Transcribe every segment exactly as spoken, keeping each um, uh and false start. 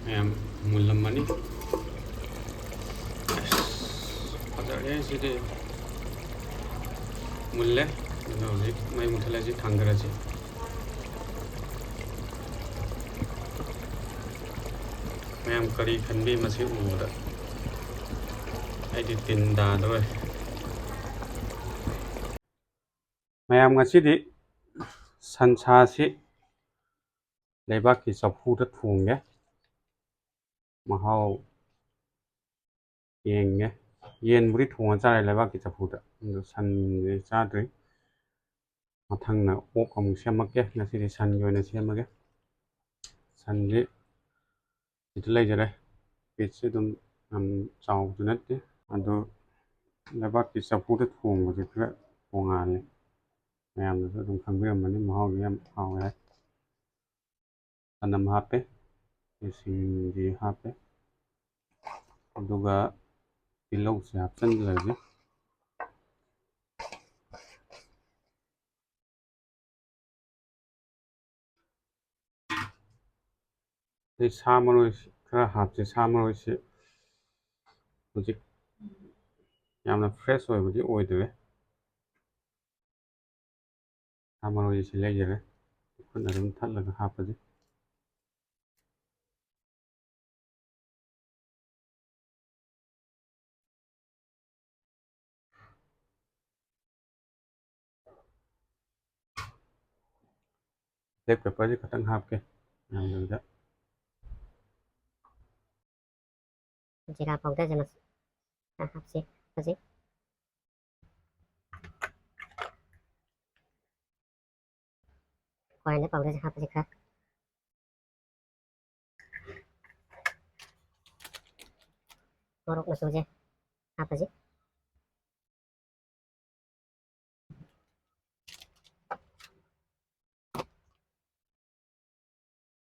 ꯃꯌꯥꯝ ꯃꯨꯜꯂꯝꯃꯅꯤ꯫ ꯑꯁ, ꯐꯖꯔꯦ ꯁꯤꯗꯤ꯫ ꯃꯨꯜꯂꯦ꯫ ꯑꯗꯨꯅ ꯍꯧꯖꯤꯛ ꯃꯩ ꯃꯨꯠꯊꯠꯂꯁꯤ, ꯊꯥꯡꯊꯔꯁꯤ꯫ ꯃꯌꯥꯝ ꯀꯔꯤ ꯈꯟꯕꯤ ꯃꯁꯤ ꯎꯕꯗ? ꯑꯩꯗꯤ ꯇꯤꯟ ꯇꯥꯗꯧꯔꯦ꯫ ꯃꯌꯥꯝ, ꯉꯁꯤꯗꯤ ꯁꯟꯁꯥꯁꯤ ꯂꯩꯕꯥꯛꯀꯤ ꯆꯐꯨꯗ ꯊꯣꯡꯒꯦ꯫ ꯃꯍꯥꯎ ꯌꯦꯡꯒꯦ꯫ ꯌꯦꯟꯕꯨꯗꯤ ꯊꯣꯡꯉ ꯆꯥꯔꯦ ꯂꯩꯕꯥꯛꯀꯤ ꯆꯐꯨꯗ, ꯑꯗꯨ ꯁꯟꯗꯤ ꯆꯥꯗ꯭ꯔꯤ꯫ ꯃꯊꯪꯅ ꯑꯣꯛ ꯑꯃꯨꯛ ꯁꯦꯝꯃꯛꯀꯦ꯫ ꯉꯁꯤꯗꯤ ꯁꯟꯒꯤ ꯑꯣꯏꯅ ꯁꯦꯝꯃꯒꯦ꯫ ꯁꯟꯗꯤ ꯁꯤꯗ ꯂꯩꯖꯔꯦ꯫ ꯄꯤꯁꯁꯦ ꯑꯗꯨꯝ ꯌꯥꯝ ꯆꯥꯎꯕꯁꯨ ꯅꯠꯇꯦ꯫ ꯑꯗꯣ ꯂꯩꯕꯥꯛꯀꯤ ꯆꯐꯨꯗ ꯊꯣꯡꯕꯁꯦ ꯈꯔ ꯇꯣꯉꯥꯜꯂꯦ꯫ ꯃꯌꯥꯝꯅꯁꯨ ꯑꯗꯨꯝ ꯈꯪꯕꯤꯔꯝꯃꯅꯤ, ꯃꯍꯥꯎꯁꯨ ꯌꯥꯝ ꯍꯥꯎꯋꯦ ꯍꯥꯏ꯫ ꯆꯅꯝ ꯍꯥꯞꯄꯦ, ꯁꯤꯡꯁꯤ ꯍꯥꯞꯄꯦ, ꯑꯗꯨꯒ ꯇꯤꯜꯍꯧꯁꯦ ꯍꯥꯞꯆꯤꯟꯖꯔꯒꯦ꯫ ꯑꯗꯩ ꯁꯥ ꯃꯔꯣꯏ ꯈꯔ ꯍꯥꯞꯁꯦ꯫ ꯁꯥ ꯃꯔꯣꯏꯁꯦ ꯍꯧꯖꯤꯛ ꯌꯥꯝꯅ ꯐ꯭ꯔꯦꯁ ꯑꯣꯏꯕꯗꯤ ꯑꯣꯏꯗ꯭ꯔꯦ꯫ ꯁꯥ ꯃꯔꯣꯏꯁꯦ ꯂꯩꯖꯔꯦ꯫ ꯈꯨꯠꯅ ꯑꯗꯨꯝ ꯊꯠꯂꯒ ꯍꯥꯞꯄꯁꯦ꯫ ꯕ꯭ꯂꯦꯛ ꯄꯦꯄꯔꯁꯦ ꯈꯤꯇꯪ ꯍꯥꯞꯀꯦ꯫ ꯌꯥꯝꯗꯕꯤꯗ꯫ ꯖꯤꯔꯥ ꯄꯥꯎꯗꯔꯁꯦ ꯃꯁ-, ꯈꯔ ꯍꯥꯞꯁꯤ ꯍꯧꯖꯤꯛ꯫ ꯀꯣꯔꯤꯌꯥꯟꯗꯔ ꯄꯥꯎꯗꯔꯁꯦ ꯍꯥꯞꯄꯁꯤ ꯈꯔ꯫ ꯃꯣꯔꯣꯛ ꯃꯆꯨꯁꯦ ꯍꯥꯞꯄꯁꯤ꯫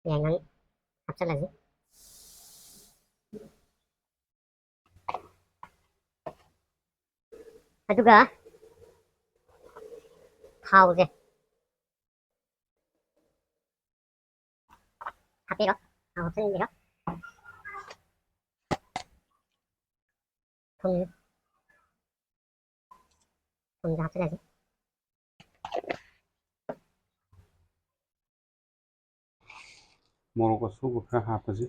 ꯌꯥꯏꯉꯪ ꯍꯥꯞꯆꯤꯜꯂꯁꯤ꯫ ꯑꯗꯨꯒ ꯊꯥꯎꯁꯦ ꯍꯥꯞꯄꯤꯔꯣ꯫ ꯊꯥꯎ ꯍꯥꯞꯆꯤꯟꯕꯤꯔꯣ꯫ ꯊꯨꯝ, ꯊꯨꯝꯁꯨ ꯍꯥꯞꯆꯤꯜꯂꯁꯤ꯫ ꯃꯣꯔꯣꯛ ꯑꯁꯨꯕ ꯈꯔ ꯍꯥꯞꯄꯁꯤ꯫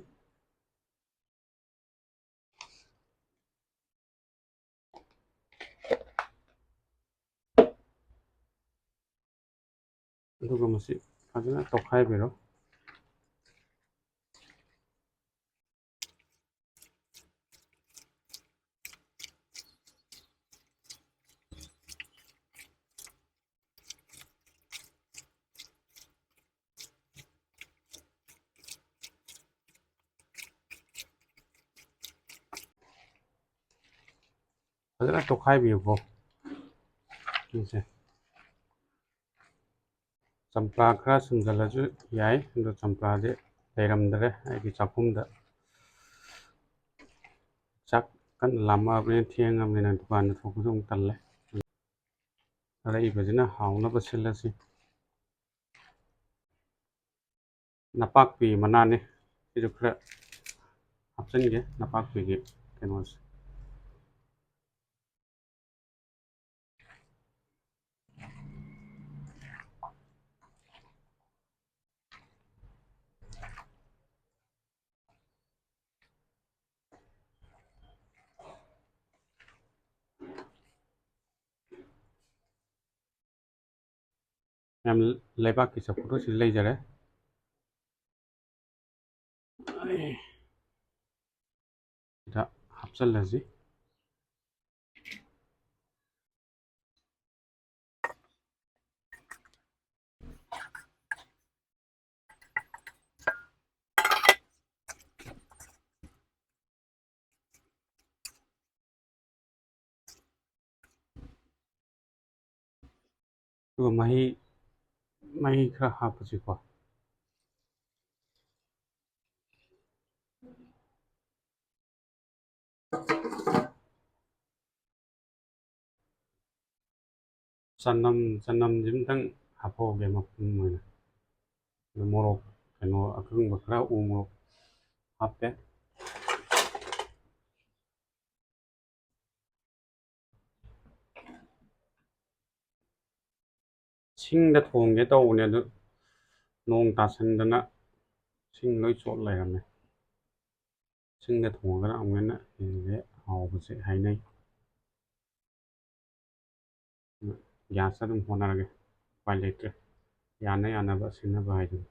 ꯑꯗꯨꯒ ꯃꯁꯤ ꯐꯖꯅ ꯇꯣꯠꯈꯥꯏꯕꯤꯔꯣ꯫ ꯐꯖꯅ ꯇꯣꯠꯈꯥꯏꯕꯤꯌꯨꯀꯣ꯫ ꯁꯤꯁꯦ ꯆꯝꯄ꯭ꯔꯥ ꯈꯔ ꯁꯨꯝꯖꯤꯜꯂꯁꯨ ꯌꯥꯏ, ꯑꯗꯣ ꯆꯝꯄ꯭ꯔꯥꯗꯤ ꯂꯩꯔꯝꯗ꯭ꯔꯦ ꯑꯩꯒꯤ ꯆꯥꯛꯈꯨꯝꯗ꯫ ꯆꯥꯛ ꯀꯟꯅ ꯂꯥꯝꯃꯛꯑꯕꯅꯤꯅ, ꯊꯦꯡꯉꯕꯅꯤꯅ ꯗꯨꯀꯥꯟꯗ ꯊꯣꯛꯄꯁꯨ ꯑꯃꯨꯛ ꯇꯜꯂꯦ꯫ ꯑꯔꯩꯕꯁꯤꯅ ꯍꯥꯎꯅꯕ ꯁꯤꯜꯂꯁꯤ꯫ ꯅꯄꯥꯛꯄꯤ ꯃꯅꯥꯅꯤ꯫ ꯁꯤꯁꯨ ꯈꯔ ꯍꯥꯞꯆꯤꯟꯒꯦ, ꯅꯄꯥꯛꯄꯤꯒꯤ ꯀꯩꯅꯣꯁꯦ꯫ ꯃꯌꯥꯝ, ꯂꯩꯕꯥꯛꯀꯤ ꯆꯐꯨꯗꯣ ꯁꯤ ꯂꯩꯖꯔꯦ꯫ ꯁꯤꯗ ꯍꯥꯞꯆꯤꯜꯂꯁꯤ꯫ ꯑꯗꯨꯒ ꯃꯍꯤ, ꯃꯍꯤ ꯈꯔ ꯍꯥꯞꯄꯁꯤꯀꯣ꯫ ꯆꯅꯝ, ꯆꯅꯝꯁꯤ ꯑꯝꯇꯪ ꯍꯥꯞꯍꯧꯒꯦ ꯃꯄꯨꯝ ꯑꯣꯏꯅ꯫ ꯑꯗꯨ ꯃꯣꯔꯣꯛ, ꯀꯩꯅꯣ, ꯑꯀꯪꯕ ꯈꯔ, ꯎ ꯃꯣꯔꯣꯛ ꯍꯥꯞꯄꯦ꯫ ꯁꯤꯡꯗ ꯊꯣꯡꯒꯦ ꯇꯧꯕꯅꯦ, ꯑꯗꯨ ꯅꯣꯡ ꯇꯥꯁꯟꯗꯅ ꯁꯤꯡ ꯂꯣꯏ ꯆꯣꯠ ꯂꯩꯔꯝꯃꯦ꯫ ꯁꯤꯡꯗ ꯊꯣꯡꯉꯒꯅ ꯑꯃꯨꯛ ꯍꯦꯟꯅ ꯍꯦꯜꯂꯦ ꯍꯥꯎꯕꯁꯦ ꯍꯥꯏꯅꯩ꯫ ꯒ꯭ꯌꯥꯁꯇ ꯑꯗꯨꯝ ꯍꯣꯠꯅꯔꯒꯦ, ꯎꯄꯥꯏ ꯂꯩꯇ꯭ꯔꯦ꯫ ꯌꯥꯅ ꯌꯥꯅꯕ ꯁꯤꯟꯅꯕ ꯍꯥꯏꯗꯨꯅꯤ꯫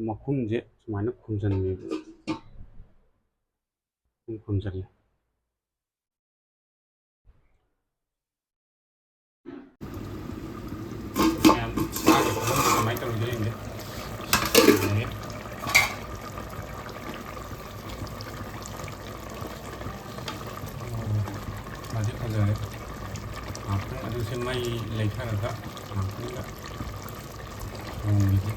ꯃꯈꯨꯝꯁꯦ ꯁꯨꯃꯥꯏꯅ ꯈꯨꯝꯖꯤꯟꯕꯤꯕ꯫ ꯑꯗꯨꯝ ꯈꯨꯝꯖꯤꯜꯂꯦ꯫ ꯃꯌꯥꯝ ꯆꯥꯒꯦ ꯈꯜꯂꯝꯕ ꯀꯃꯥꯏꯅ ꯇꯧꯔꯤꯒꯦ ꯌꯦꯡꯒꯦ꯫ ꯃꯥꯗꯤ ꯐꯖꯔꯦ꯫ ꯉꯥꯛꯇꯪ ꯑꯗꯨꯁꯦ ꯃꯩ ꯂꯩꯊꯔꯒ ꯉꯥꯛꯇꯪꯒ ꯊꯣꯡꯈꯤꯁꯦ꯫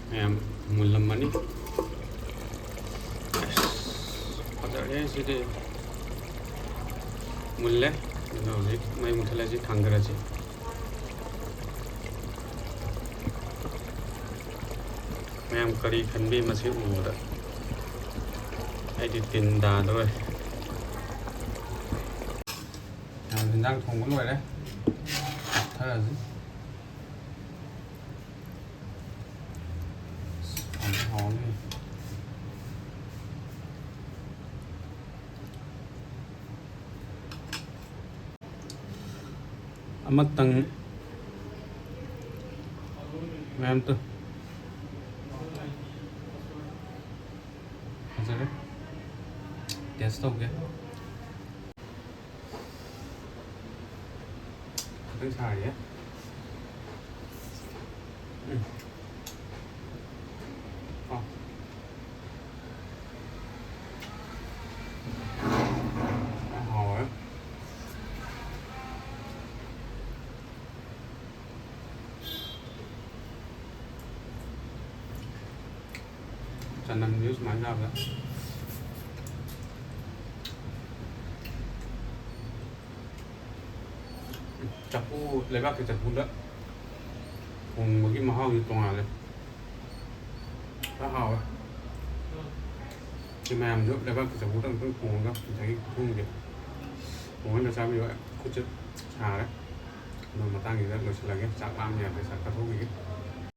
ꯃꯌꯥꯝ ꯃꯨꯜꯂꯝꯃꯅꯤ꯫ ꯑꯁ, ꯐꯖꯔꯦ ꯁꯤꯗꯤ꯫ ꯃꯨꯜꯂꯦ꯫ ꯑꯗꯨꯅ ꯍꯧꯖꯤꯛ ꯃꯩ ꯃꯨꯠꯊꯠꯂꯁꯤ, ꯊꯥꯡꯗꯔꯁꯤ꯫ ꯃꯌꯥꯝ ꯀꯔꯤ ꯈꯟꯕꯤ ꯃꯁꯤ ꯎꯕꯗ? ꯑꯩꯗꯤ ꯇꯤꯟ ꯇꯥꯗꯧꯔꯦ꯫ ꯃꯌꯥꯝ ꯍꯤꯟꯖꯥꯡ ꯊꯣꯡꯕ ꯂꯣꯏꯔꯦ꯫ ꯆꯥꯊꯔꯁꯤ꯫ ꯍꯥꯎꯗꯤ ꯍꯥꯎꯅꯤ꯫ ꯑꯃꯇꯪ ꯃꯌꯥꯝ ꯇꯨ꯫ ꯐꯖꯔꯦ꯫ ꯇꯦꯁ ꯇꯧꯒꯦ꯫ ꯈꯤꯇꯪ ꯁꯥꯔꯤꯌꯦ꯫ ꯎꯝ꯫ ꯑꯣ꯫ ꯌꯥꯝ ꯍꯥꯎꯋꯦ꯫ ꯆꯅꯝꯁꯤꯁꯨ ꯁꯨꯃꯥꯏꯅ ꯆꯥꯕꯗ꯫ ꯆꯐꯨ, ꯂꯩꯕꯥꯛꯀꯤ ꯆꯐꯨꯗ ꯊꯣꯡꯕꯒꯤ ꯃꯍꯥꯎꯗꯤ ꯇꯣꯉꯥꯜꯂꯦ꯫ ꯈꯔ ꯍꯥꯎꯋꯦ꯫ ꯁꯤ ꯃꯌꯥꯝꯗꯨ ꯂꯩꯕꯥꯛꯀꯤ ꯆꯐꯨꯗ ꯑꯃꯨꯛꯇꯪ ꯊꯣꯡꯉꯒ ꯉꯁꯥꯏꯒꯤ ꯈꯨꯊꯣꯡꯁꯦ ꯊꯣꯡꯍꯜꯂ ꯆꯥꯕꯤꯌꯨ꯫ ꯈꯨꯠꯁꯦ ꯁꯥꯔꯦ꯫ ꯑꯗꯣ ꯃꯇꯥꯡꯁꯤꯗ ꯂꯣꯏꯁꯤꯜꯂꯒꯦ꯫ ꯆꯥꯛ ꯂꯥꯝꯕ ꯌꯥꯗ꯭ꯔꯦ꯫ ꯆꯥꯛ ꯆꯥꯊꯣꯛꯈꯤꯒꯦ꯫